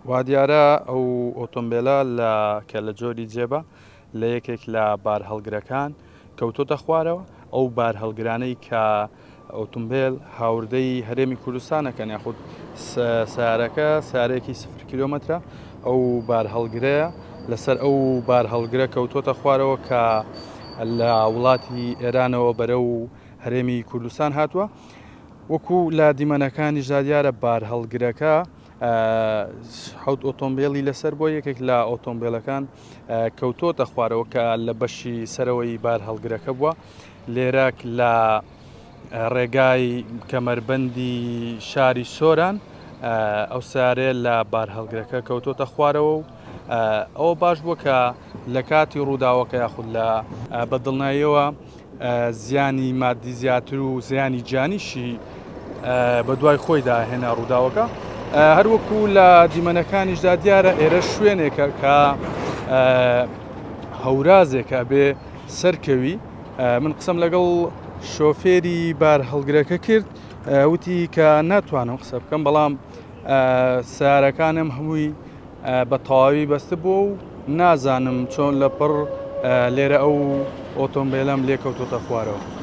وادیارە ئەو ئۆتۆمبێلە لە کە لە جۆری جێبە لە یەکێک لە بارهەڵگرەکان کەوتۆتە خوارەوە، ئەو بارهەڵگرانەی کە ئۆتۆمبێل هاوردەی هەرێمی کوردستانەکەن یاخود سیارەکە سیارەیەکی سفر کیلۆمەترە ئەو بارهەڵگرەیە لەسەر ئەو بارهەڵگرە کەوتۆتە خوارەوە کە لە وڵاتی ئێرانەوە بەرەو هەرێمی کوردستان هاتووە وەکو لە دیمەنەکانیشدا دیارە بارهەڵگرەکە حوت ئۆتۆمبیلی لەسەر بۆ یەکێک لە ئۆتۆمبیلەکان کەوتۆتە خوارەوە کە لە بەشی سەرەوەی بار هەڵگرەکە بووە لێرە لە ڕێگای کەمەربەندی شاری سۆران ئەو سارێ لە بارهەڵگرەکە کەوتۆتە خوارەوە و ئەوە باش بووە کە لە کاتی ڕووداوەکە یاخود لە بە دڵناییەوە زیانی مادی زیاتر و زیانی گیانیشی بە دوای خۆیدا هێنا ڕووداوەکە هەروەکو لە دیمەنەکانیشدا دیارە ئێرە شوێنێکە کە هەورازێکە بێ سەرکەوی من قسەم لەگەڵ شۆفێری بار هەڵگرەکە کرد وتی کە ناتوانم قسە بکەم بەڵام سارەکانم هەمووی بە تەواوی بەستبوو و نازانم چۆن لە پڕ لێرە ئەو ئۆتۆمبیلم لێکەوتۆتە خوارەوە.